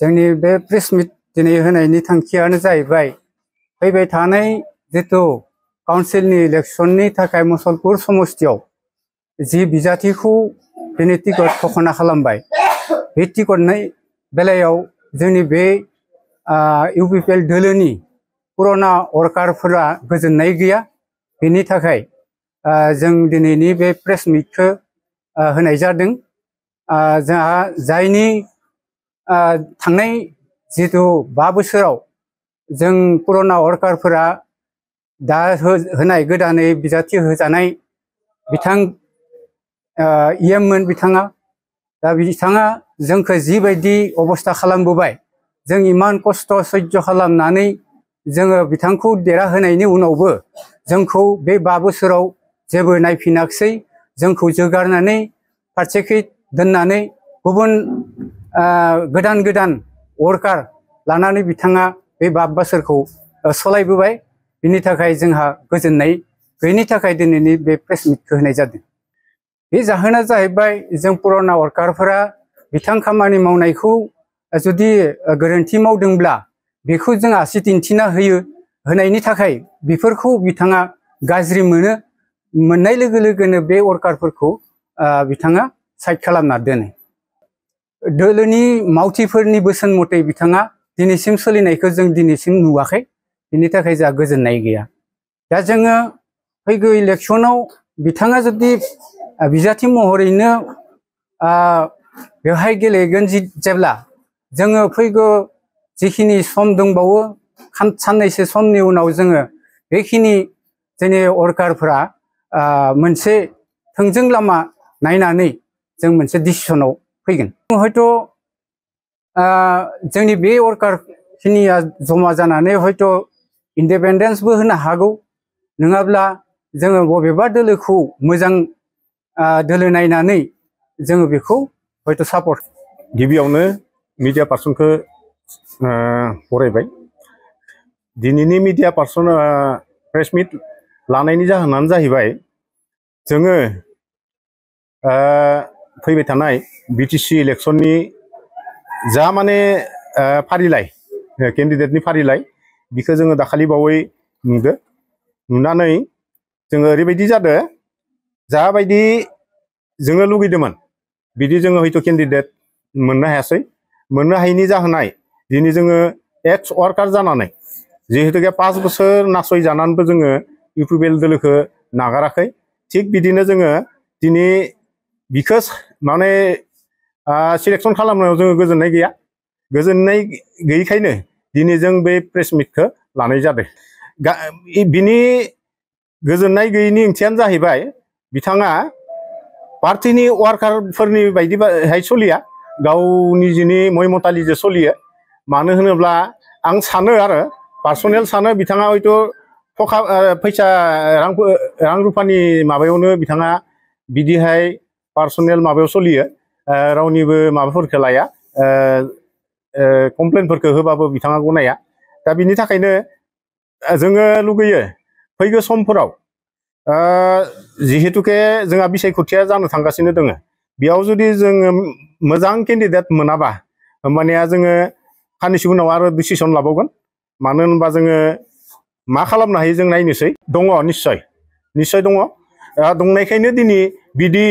जोंनि बे प्रेस मिट दिनै होनायनि थांखियानो जाहैबाय फैबाय थानाय जितु काउन्सिलनि इलेक्शननि थाखाय मुसलपुर समस्तियाव जि बिजाथिखौ दिनै टिकट घोषणा खालामबाय बे टिकटनि बेलायाव जोंनि बे इउपिपिएल दोलोनि पुराना वर्कारफोरा गोजोननाय गैया। बेनि थाखाय जों दिनैनि बे प्रेस मिटखौ होनाय जादों। जोंहा जायनि थांनाय जितु 5 बोसोराव जों पुराना वर्कारफोरा दा होनाय गोदानै बिजाथि होजानाय बिथां इएममोन बिथाङा दा बिथाङा जोंखौ जिबायदि अबस्था खालामबोबाय जों इमान खस्थ' सह्य खालामनानै जोङो बिथांखौ देरहाहोनायनि उनावबो जोंखौ बे 5 बोसोराव जेबो नायफिनाखिसै। जोंखौ जोगारनानै फारसेखै दोननानै गुबुन गोदान वर्कार लानानै बिथाङा बे 5 बोसोरखौ सलायबोबाय। बिनि थाखाय जोंहा गोजोननाय गैयिनि थाखाय दिनैनि बे प्रेस मिटखौ होनाय जादों। बे जाहोना जाहैबाय जों पुराना वर्कारफोरा बिथां खामानि मावनायखौ जुदि गोरोन्थि मावदोंब्ला बेखौ जों आसि दिन्थिना होनायनि थाखाय बेफोरखौ बिथाङा गाज्रि मोननाय लोगो लोगोनो बे वर्कारफोरखौ बिथाङा साइड खालामना दोनो। दोलोनि मावथिफोरनि बोसोन मथे बिथाङा दिनैसिम सोलिनायखौ जों दिनैसिम नुवाखै। बिनि थाखाय जोंहा गोजोननाय गैया। दा जोङो फैगौ इलेक्शनाव बिथाङा जुदि बिजाथि महरैनो बेवहाय गेलेगोन जेब्ला जोङो फैगौ जिखिनि सम दंबावो साननैसो समनि उनाव जोङो बेखिनि जोंनि वर्कारफोरा मोनसे थोंजों लामा नायनानै जों मोनसे डिसिसनाव फैगोन। हयथ' जोंनि बे वर्कार खिनिया जमा जानानै हयथ' इन्डिपेन्डेन्सबो होनो हागौ। नङाब्ला जोङो बबेबा दोलोखौ मोजां दोलो नायनानै जोङो बेखौ हयथ' सापर्ट। गिबियावनो मिडिया पार्सनखौ बरायबाय। दिनैनि मिडिया पार्सन प्रेस मिट लानायनि जाहोनानो जाहैबाय जोङो फैबाय थानाय बिटिसि इलेक्शननि जा माने फारिलाइ केन्डिडेटनि फारिलाइ बिखौ जोङो दाखालि बावै नुनानै जोङो ओरैबायदि जादों जाबायदि जोङो लुगैदोंमोन बिदि जोङो हयथ' केन्डिडेट मोननो हायासै। मोननो हायैनि जाहोनाय दिनै जोङो एक्स वार्कार जानानै जिहेतुके 5 बोसोर नासयजानानैबो जोङो इउपिपिएल दोलोखौ नागाराखै। थिग बिदिनो जोङो दिनै बिखौ माने सिलेक्सन खालामनायाव जोङो गोजोननाय गैया। गोजोननाय गैयैखायनो दिनै जों बे प्रेस मिटखौ लानाय जादों। बिनि गोजोननाय गैयैनि ओंथियानो जाहैबाय बिथाङा पार्टिनि वार्कारफोरनि बायदिहाय सोलिया, गावनि जिनि मयमतालिजों सोलियो। मानो होनोब्ला आं सानो आरो पार्सनेल सानो बिथाङा हयथ' फैसा रां रुफानि माबायावनो बिथाङा बिदिहाय पार्सनेल माबायाव सोलियो। रावनिबो माबाफोरखौ लाया, कमप्लेनफोरखौ होबाबो बिथाङा गनाया। दा बिनि थाखायनो जोङो लुगैयो फैगौ समफोराव जिहेतुके जोंहा बिसायख'थिया जानो थांगासिनो दङ, बेयाव जुदि जोङो मोजां केन्डिडेट मोनाबा होमबानिया जोङो साननैसो उनाव आरो डिसिसन लाबावगोन। मानो होनबा जोङो मा खालामनो हायो जों नायनोसै। दङ, निस्सय दङ। दंनायखायनो दिनै बिदि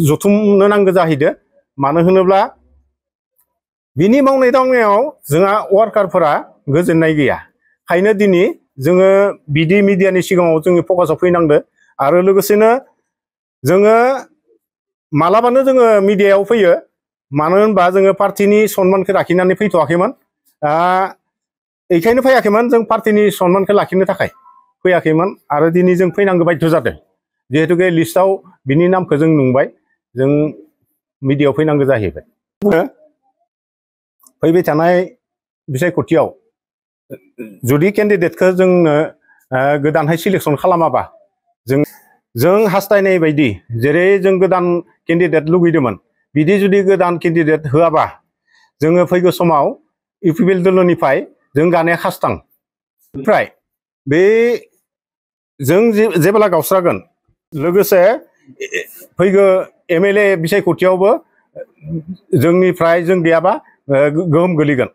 जथुमनो नांगौ जाहैदो। मानो होनोब्ला बिनि मावनाय दांनायाव जोंहा वार्कारफोरा गोजोननाय गैया। खायनो दिनै जोङो बिदि मिडियानि सिगाङाव जोङो फकासाव फैनांदो। आरो लोगोसेनो जोङो मालाबानो जोङो मिडियायाव फैयो। मानो होनबा जोङो पार्टिनि सनमानखौ लाखिनानै फैथ'वाखैमोन। बेखायनो फैयाखैमोन, जों पार्टिनि सनमानखौ लाखिनो थाखाय फैयाखैमोन। आरो दिनै जों फैनांगौ बाध्य जादों। जिहेतुके लिस्टआव बिनि नामखौ जों नुबाय, जों मिडियायाव फैनांगौ जाहैबाय। फैबाय थानाय बिसायख'थियाव जुदि केन्डिडेटखौ जोंनो गोदानहाय सिलेक्सन खालामाबा जों हास्थायनाय बायदि जेरै जों गोदान केन्डिडेट लुगैदोंमोन बिदि जुदि गोदान केन्डिडेट होआबा जोङो फैगौ समाव इउपिपिएल दोलोनिफ्राय जों गानाया खास्तां। ओमफ्राय बे जों जेब्ला गावस्रागोन लोगोसे फैगौ एमएलए बिसायख'थियावबो जोंनिफ्राय जों गैयाबा गोहोम गोलैगोन